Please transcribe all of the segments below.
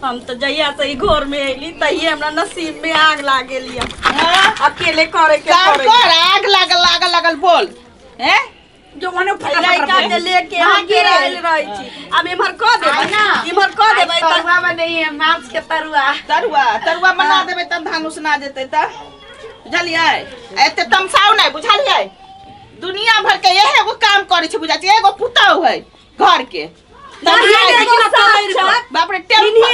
हम तो जहिया से ई घर में अइली तहिए हमरा नसीब में आग लाग गेल या। अकेले करे के पड़े। कर आग लागल लागल लागल बोल हैं जो मने लड़का के लेके हम गिराइल रही छी। अब इमहर क देबै इमहर क देबै तरुआ बनैए माछ के तरुआ तरुआ तरुआ बना देबै तब धान उसना जेतै त बुझलियै। एते तमसाउ नै बुझलियै। दुनिया भर के इहे एगो काम करै छै बुझा छै एगो पुतहु है घर के। बाप रे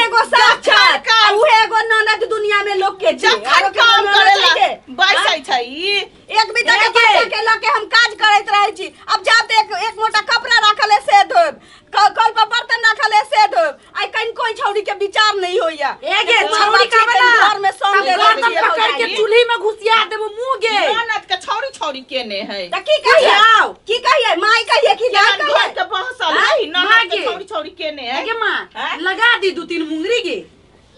एगो साक्षात उहे एगो ननद दुनिया में लोग के जखन काम करेला बैसै छै ई एक बीता के बच्चा के लके हम काज करैत रहै छी। अब जाब एक एक मोटा कपड़ा राखल है से धोब, कल पर बर्तन राखल है से धोब। आई कहीं कोई छौड़ी के विचार नहीं होइया। एगे छौड़ी का बना घर में संग गर्दन पकड़ के चूल्ही में घुसिया देबो मुंह गे। ननद के छौड़ी छौड़ी केने है त की कहिए आओ की कहिए माई कहिए की दाई कहिए घर के बहसल है ननद के छौड़ी छौड़ी केने है। एगे मां लगा दी दू तीन मुंगरी गे।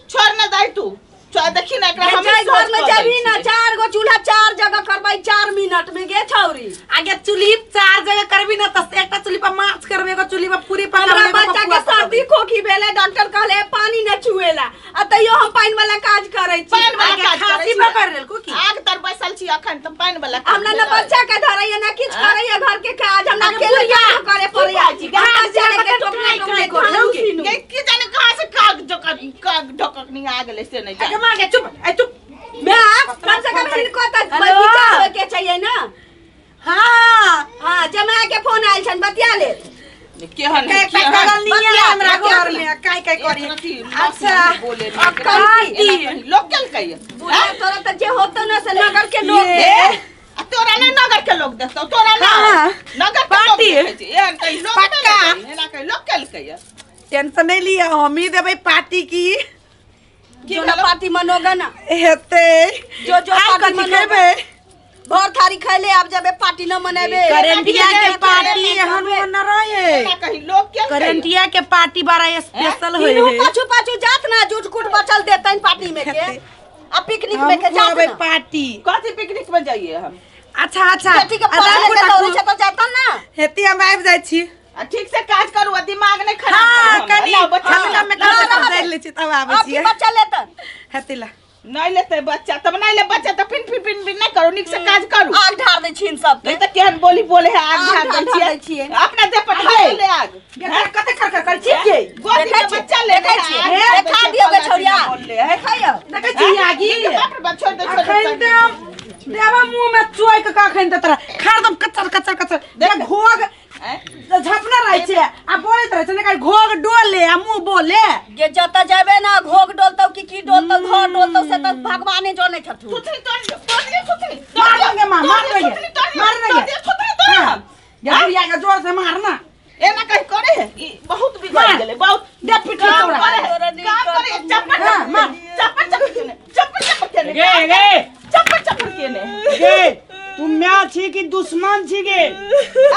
छोड़ ना दाई तू चल देखी ना एकरा हम घर में जबी ना चार गो चूल्हा चार जगह करबै 4 मिनट में गे छौरी। आगे चूल्ही चार जगह करबी ना त एकटा चूल्ही पर माछ करबे एगो चूल्ही पर पूरी पकाबे। हमरा बच्चा के सर्दी खोखी भेले डॉक्टर कहले पानी न छुएला आ तैयो हम पानी वाला काज करै छी। पानी वाला काज खांसी पकड़ लेलको की आग तर बैसल छी अखन त पानी वाला हमरा न बच्चा के धरैया ना किछ करैया घर के काज हमरा अकेले काम करे पड़ैया। के की जाने कहां से काग काग ढकनी आ गेलै से नहीं जाने। मां के चुप ए चुप मैं कम से कम इनको त बगीचा होय के चाहिए ना। हां हां जमा के फोन आयल छन बतिया ले केहन के पागल नहीं है हमरा घर में काय काय करी। अच्छा बोले लोग केलकै बुढ़िया तोरा त जे होतो न से नगर के लोग आ तोरा ने नगर के लोग देखतौ तोरा ना नगर के लोग देखै छै एहन कहि लोग पक्का एना कहि लोग केलकै। टेंशन नहीं लिया हम ही देबै पार्टी की जो ना पार्टी मनोगा ना हेते जो जो पार्टी मनोगे भर थारी खैले अब जबे पार्टी न मनेबे। करेंटिया के पार्टी एहन न रहे कहीं लोग के करेंटिया के पार्टी बड़ा स्पेशल होय है। पाछू पाछू जात ना जुट कुट बचल देतन पार्टी में के आ पिकनिक में के जात ना पार्टी कथि पिकनिक में जाइए हम। अच्छा अच्छा बेटी के पढ़े के दौड़े छै त जातन ना हेती हम आबि जाइ छी। आ ठीक से काज करू आ दिमाग नहीं खराब हां करू। कनी बच्चा में काम कर ले छी तब आबै छी। अब बच्चा लेतन हेती ला नहीं लेते बच्चा तब नहीं ले बच्चा त पिन पिन पिन पिन नहीं करू निक से काज करू। आग ढार दे छिन सब नहीं त केहन बोली बोले है आग ढार दै छिए अपना देह पर ढार ले आग बेटा कते खर खर कर छी के गोदी के बच्चा ले देखा दियो गे छौरिया देखाइयो देखै छी आगी बाप रे बाप छोड़ दे छोड़ अखन देवा मुंह में चोय के कखन त तोरा खार दम कचर कचर कचर देख घोग झपना रहै छै आ बोलैत रहै छै ने घोग डोले आ मुंह बोले गे जत जाबे ना घोग डोलतौ की की डोलतौ घर डोलतौ से त भगवाने जानै छथु। थुथनी तोड़ तोड़ थुथनी मार देंगे मां मार देंगे मार देंगे थुथनी तोड़ हम या बुढ़िया के जोर से मारना एना कहीं करे है ई बहुत बिगड़ गेलै बहुत दे पिटली तोरा काम करे चप्पल मार चप्पल चप्पल केने चप्पल चप्पल केने गे गे चप्पल चप्पल केने गे तू म्या छी कि दुश्मन छी गे?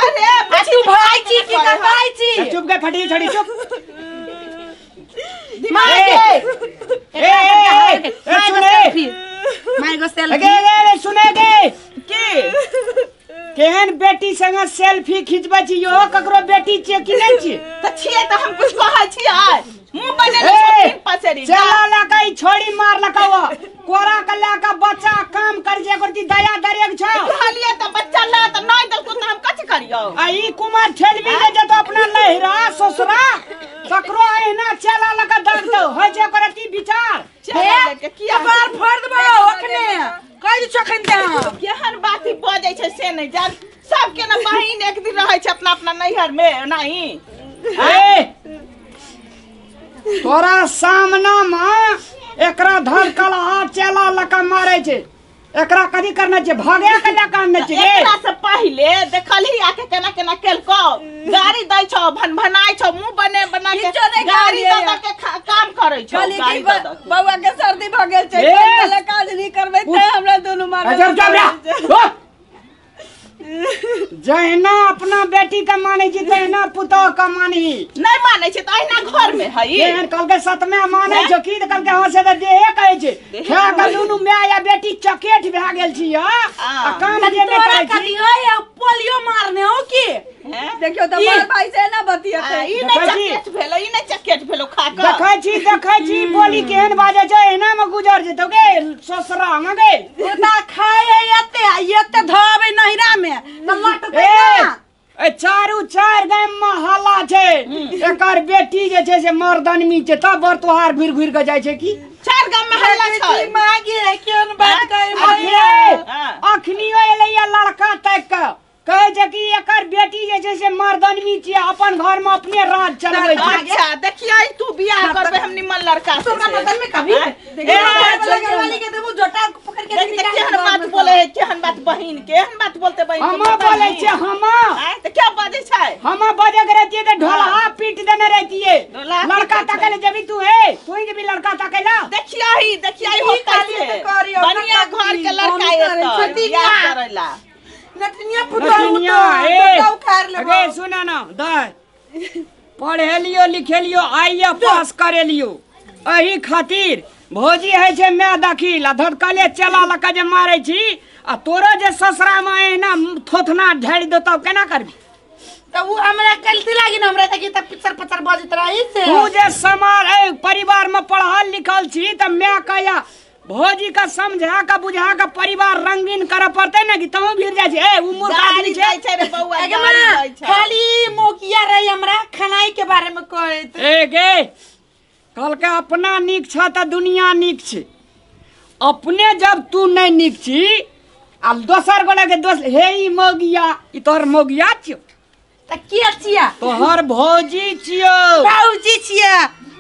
अरे तू भाई छी कि कसाई छी? चुप गे फटी छड़ी चुप मार गे ए ए ए सुने मार गो सेल्फी गे गे सुने गे की केहन बेटी संग सेल्फी खिंचबै छी यो ककरो बेटी छियै कि नहीं छी? त छियै त हम कुछ कहै छियै मुंह बनेने छौ तीन पसेरी चला लका ई छोड़ी मार लका वो कोरा के लका बच्चा काम कर जे करती दया दरेग छौ कहलिए त बच्चा ला त नहीं देलको त हम कथि करियौ। आ ई कुमार ठेलबी जे जतो अपना लहिरा ससुरा ककरो एहना चला लका दागतौ होय छै करती विचार चला लके किया बार फोड़ देबो अखने कहि छौ अखन ते हम केहन बात ही बजै छै से नहीं जान सबके न बहिन एक दिन रहै छै अपना अपना नैहर में नहीं। ए तोरा सामना में एकरा धर कलहा चेला लका मारे छै एकरा कदी करना छै भागे के लका आनने छै। एकरा से पहिले देखलही आके केना केना केलको गाड़ी दै छौ भनभनाइ छौ मुंह बने बना के गाड़ी द द के काम करै छौ गाड़ी द द बौआ के सर्दी भ गेल छै वाला काज नहीं करबै ते हमरा दोनों मारे। अच्छा जहिना अपना बेटी के मानै छी तहिना पुतोह के मानी नहीं मानै छी त अहिना घर में है एहन कहलकै सतमे मानै छौ की त कहलकै हँ से त देहे कहै छै खा के दुनू my या बेटी चकेठ भए गेल छी आ काम जे नहि करै छी पोलियो मारने हो की देखियो त मार भाई से ना बतियते। ई नै चकेट भेलो, ई नै चकेट भेलो खा के। देखै छी बोली केहन बाजै छै, एना में गुजर जेतौ गे ससुरा में गे। ओता खाए एते एते धबे नहिरा में त लटकै ना। ए चारू चार गाम में हल्ला छै, एकर बेटी जे छै से मर्दनमी छै, तब बर तोहार घुरि घुरि के जाइ छै की? चार गाम में हल्ला छै। मागे केहन बात कहै भैया? अखनियो एलैया लड़का ताकि के कहै छै कि एकर बेटी जे छै से मर्दनमी छियै, अपन घर में अपने राज चलबै छै। अच्छा देखियै तू बियाह करबे हम निमन लड़का से। तोरा बगल में कभी देखियो वाली के देबू जोटा पकड़ के। देख केहन बात बोले है, केहन बात बहिन के, केहन बात बोलते बहिन के। हम बोलै छै हम त क्या बाजै छै? हम बजै के रहतियै त ढोलहा पीट देने रहतियै। लड़का ताकै ले जेबी तू? हे तू ही जेबी लड़का ताकै ला? देखियै देखियै होतै बढ़िया घर के लड़का एतै बियाह करैला। नटनिया पुतहु तो उखाड़ लेबो। अगे सुना ना दाय, पढ़ेलियो लिखेलियो आईए पास करेलियो, एही खातिर भौजी है छै मैं दखिल आ धड़कले चला लका जे मारै छी, आ तोरो जे ससुरा में एना थोथना ढारि देतौ केना करबी? त उ हमरा गलती लागी न, हमरा त पिचर पचर बजत रही से। तू जे समाज परिवार में पढ़ल लिखल छी त मैं कया भौजी का समझा का बुझा का परिवार रंगीन करे पड़ते ना कि तू भीर जाय छै। ए उ मूर्ख आदमी छै। छै रे बौआ, गाड़ी छै। खाली मोकिया रही हमरा खनाई के बारे में कहैत। ए गे कल के अपना नीक छ त दुनिया नीक छै। अपने जब तू नहीं नीक छी आ दोसर गोला के दोस्त हे ई मोगिया, ई तोहर मोगिया छियो त के छिया? तोहर भौजी छियो। भौजी छिया,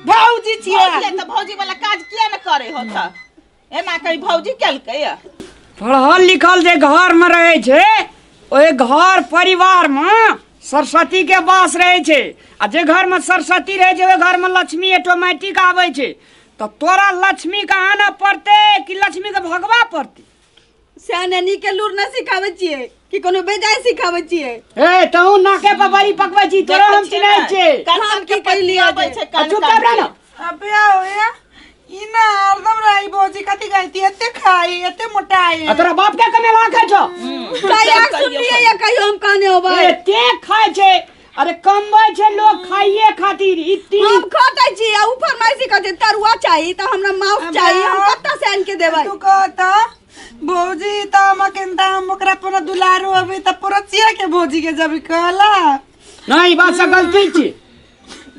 भौजी छिया। त भौजी वाला काज किया न करे होता? एना कहीं भौजी केलकै। पढ़ल लिखल जे घर में रहे छै ओहि घर परिवार में सरस्वती के वास रहे छै, आ जे घर में सरस्वती रहे छै ओहि घर में लक्ष्मी ऑटोमेटिक आबै छै। त तोरा लक्ष्मी के आना पड़ते कि लक्ष्मी के भगवा पड़ते? सियानी के लूर न सिखाबै छियै कि कोनो बेजाय सिखाबै छियै? ए तहु नाके पर बड़ी पकबै छी, तोरा हम चिन्है छियै। कान के पल्ली आबै छै। चुप रह ना। अबे आओ या ई ना हरदम रही भौजी कथी कहती, एते खाई एते मोटाई। आ तोरा बाप के कमेला खाइ छौ? कहिया सुनलियै या कहियो हम कहने होबै? एते खाइ छै। अरे कमबै छै लोग खाइए खातिर। इति हम खटै छी आ उ फरमाइशी करै छै तरुआ चाही त हमरा मांस चाही, हम कत्ता से आनि के देबै? तू कहत भौजी त हम केनता हम ओकरा पूरा दुलारू अबै त पूरा चिया के भौजी के जब कहला। नहीं बात से गलती छी।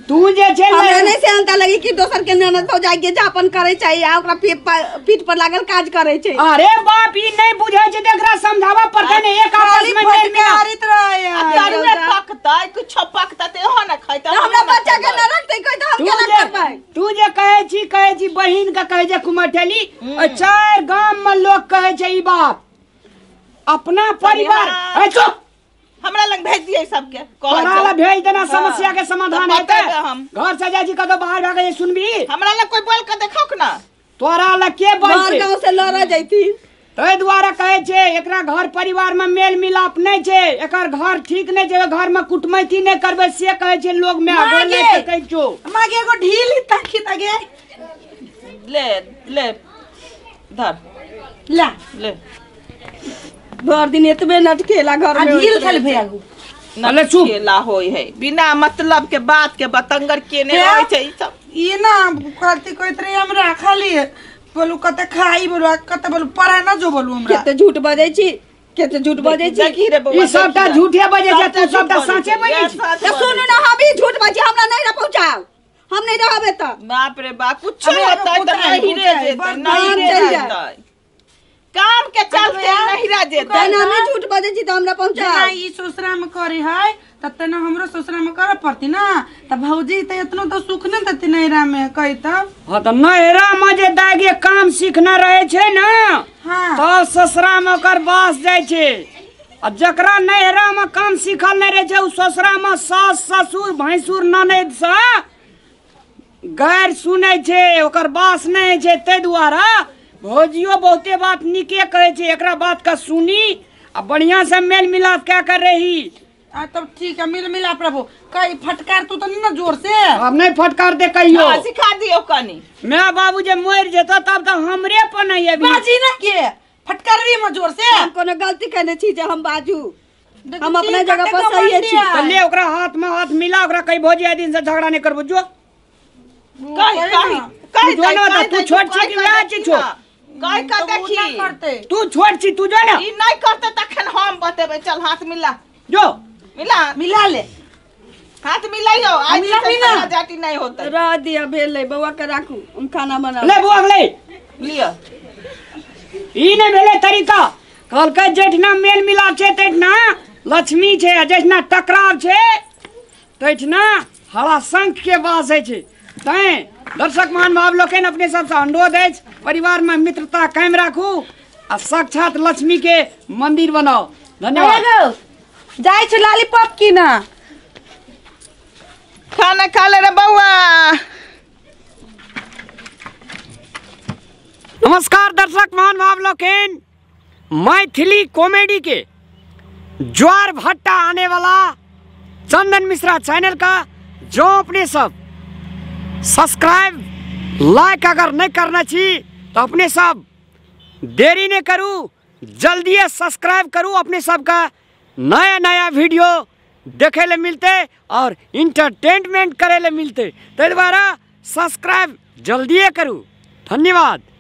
तू जे छै हमरा नहीं सेहनता लगी कि दोसर के ननद भौजाई के जापन करे चाहिए आ ओकरा पीठ पर लागल काज करे छै। अरे बाप ई नहीं बुझै छै, एकरा समझावा पड़तै ने। एक आपस में मेल मिलाप रहे। तरुए पकतै कुछ पकतै त एहो न खैतै। हमरा बच्चा के न रखतै कोई त हम केना करबै? तू जे कहै छी बहिन के कहै छै कुमठेली, चार गाम में लोग कहै छै ई बात। अपना परिवार ए चुप, हमरा लग भेज दिए सबके। तोरा लग भेज देना, समस्या के समाधान हेतै। घर से जाइ छी कतौ बाहर भए के सुनबी? हमरा लग कोई बोल के देखौक ना। तोरा लग के बोलतै? गांव से लड़ा जैती। ताहि दुआरे कहै छै एकरा घर परिवार में मेल मिलाप नहीं छै, एकर घर ठीक नहीं छै, घर में कुटमैती नहीं करबै से कहै छै लोग। में आगो नहीं कहै छौ। मागे एगो ढील ताकी तगे ले ले धर ला ले। भर दिन एतबे नटकेला घर में ढील छल भैया अरे चुप नटकेला होय है, बिना मतलब के बात के बतंगर केने रहै छै ई सब। ई ना कहती कहत रही हमरा खाली बोलू कते खाई बोलू कते बोलू पढ़ा ना जो बोलू हमरा। कते झूठ बजै छी, कते झूठ बजै छी। देखी रे बौआ ई सबटा झूठे बजै छै, तू सबटा साचे बजै छी। त सुनू ना, हम ई झूठ बजै, हमरा नहीं रह पहुंचाओ, हम नहीं रहबे त। बाप रे बाप कुछ होतै त नहीं रे जेतै, नहीं रे जेतै, काम के चलते नहीं रह जेतै। तेना हम झूठ बजै छी त हमरा पहुंचाओ। जेना ई ससुरा में करे है त तेना हमरो ससुरा में करे पड़ती ना। त भौजी त एतनो त सुख न देती नैहरा में कहि त। हां त नैहरा में जे दागे काम सीखना रहे छै ना, हां तब ससुरा में ओकर बास जाय छै। आ जकरा नैहरा में काम सीखल नहीं रहे छै उ ससुरा में सास ससुर भैंसुर ननैद से गैर सुनै छै, ओकर बास नहीं छै। ताहि दुआरे भौजियो बहुते बात नीके कहै छै, एकरा बात का सुनी आ बढ़िया से मेल मिलाप क्या कर रही। आ तब ठीक है, मिल मिला प्रभु। कई फटकार तू तो नहीं ना जोर से? अब नहीं फटकार दे कहियो। हां सिखा दियो कनी। मैं बाबू जे मर जेतो तब त हमरे पर नहीं अभी। बाजी ना के फटकार भी म जोर से। हम कोनो गलती करने छी जे हम बाजू? हम अपना जगह पर सही छी। त ले ओकरा हाथ में हाथ मिला, ओकरा कही भौजी आइ दिन से झगड़ा नहीं करबो। जो कहि कहि कहि तू जो ना, तू छोट छी कि वएह छी छोट? कहि के देखी, तू छोट छी, तू जो ना। ई नहीं करते तखन हम बतेबै। चल हाथ मिला, जो मिला मिला ले, हाथ मिलाइयो। आज से झगड़ा जाति नहीं होते। रह दिया भेलै बौआ के राखू, हम खाना बनाउ। ले बौआ ले लिअ। ई नहीं भेलै तरीका। कहलकै जेठना मेल मिलाप छै तेठना लक्ष्मी छै, आ जेठना टकराव छै तेठना हरा शंख के वास होइ छै। तैं दर्शक महानुभाव लोकनि अपने सबसँ अनुरोध अछि, परिवार में मित्रता कायम राखू आ साक्षात लक्ष्मी के मंदिर बनाओ। धन्यवाद। जाइ छी लॉलीपॉप कीना। खाना खा ले रे बौआ। नमस्कार दर्शक महानुभाव लोकनि, मैथिली कॉमेडी के ज्वार भट्टा आने वाला चंदन मिश्रा चैनल का जो अपने सब सब्सक्राइब लाइक अगर नहीं करना छी तो अपने सब देरी नहीं करू, जल्दी सब्सक्राइब करू। अपने सबका नया नया वीडियो देखे ले मिलते और इंटरटेनमेंट करे ले मिलते, तै द्वारा सब्सक्राइब जल्दी करू। धन्यवाद।